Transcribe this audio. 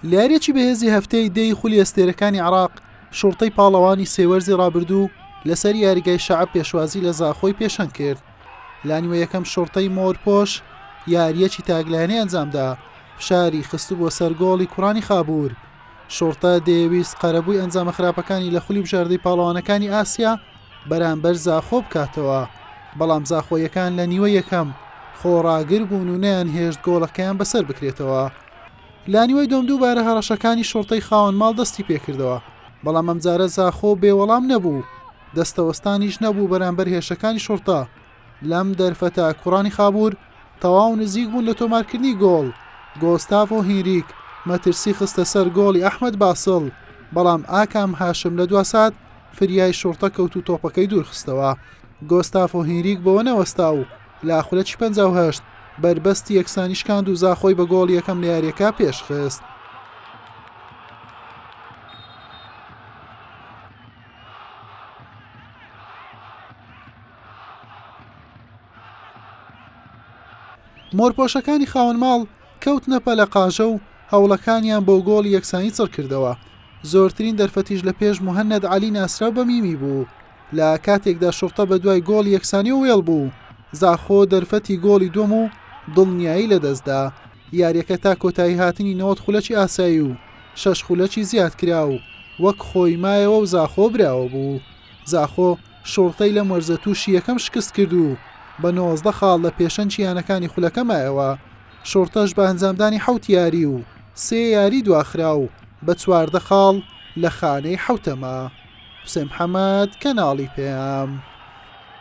لە یارییەکی بەهێزی هەفتەی دەی خولی ئەستێرەکانی عێراق، شوڕتەی پاڵەوانی سێ وەرزی رابردوو لەسەر یاریگای شەعب پێشوازی لە زاخۆی پێشەنگ کرد. لە نیوە یەکەم شوڕتەی مۆرپۆش یارییەکی تاکلایەنەی ئەنجامدا، فشاری خستبووە سەر گۆڵی کوڕانی خابوور. شوڕتە دەیەویست قەرەبووی ئەنجامە خراپەکانی لە خولی بژاردەی پاڵەوانەکانی ئاسیا بەرامبەر زاخۆ بکاتەوە، بەڵام زاخۆییەکان لە نیوەی یەکەم خۆڕاگر بوون و نەیانهێشت گۆڵەکەیان بەسەر بکرێتەوە. لە نیوەی دووەم دووبارە هەڕەشەکانی شوڕتەی خاوەن ماڵ دەستی پێکردەوە، بەڵام ئەمجارە زاخۆ بێ وەڵام نەبوو، دەستەوەستانیش نەبوو بەرامبەر هێرشەکانی شوڕتە، لەم دەرفەتە کوڕانی خابوور تەواو نزیک بوون لە تۆمارکردنی گۆڵ، گۆستاڤۆ هینریک مەترسی خستە سەر گۆڵی ئەحمەد باسڵ، بەڵام ئاکام هاشم لە دوا سات فریای شوڕتە کەوت و تۆپەکەی دوورخستەوە. گۆستافۆ هینریک بەوە نەوەستا و لە خولەکی 58 بەربەستی یەکسانی شکاند و زاخۆی بە گۆڵی یەکەم لە یارییەکە پێشخست. مۆرپۆشەکانی خاوەن ماڵ کەوتنە پەلەقاژە و هەوڵەکانیان بۆ گۆڵی یەکسانی چڕکردەوە، زۆرترین دەرفەتیش لە پێش موهەنەد عەلی ناسراو بە میمی بوو، لە کاتێکدا شوڕتە بەدوای گۆڵی یەکسانیەوە وێڵ بوو، زاخۆ دەرفەتی گۆڵی دووەم و دڵنیایی لەدەستدا، یارییەکە تا کۆتایی هاتنی 90 خولەکی ئاسایی و شەش خولەکی زیادکراو وەک خۆی مایەوە و زاخۆ براوە بوو. زاخۆ شوڕتەی لەم وەرزە تووشی یەکەم شکست کرد و بە 19 خاڵ لە پێشەنگی یانەکانی خولەکە مایەوە، شوڕتەش بە ئەنجامدانی حەوت یاری و سێ یاری دواخرا و بە 14 خاڵ لە خانەی حەوتەمە. حوسێن محەمەد، کەناڵی پەیام.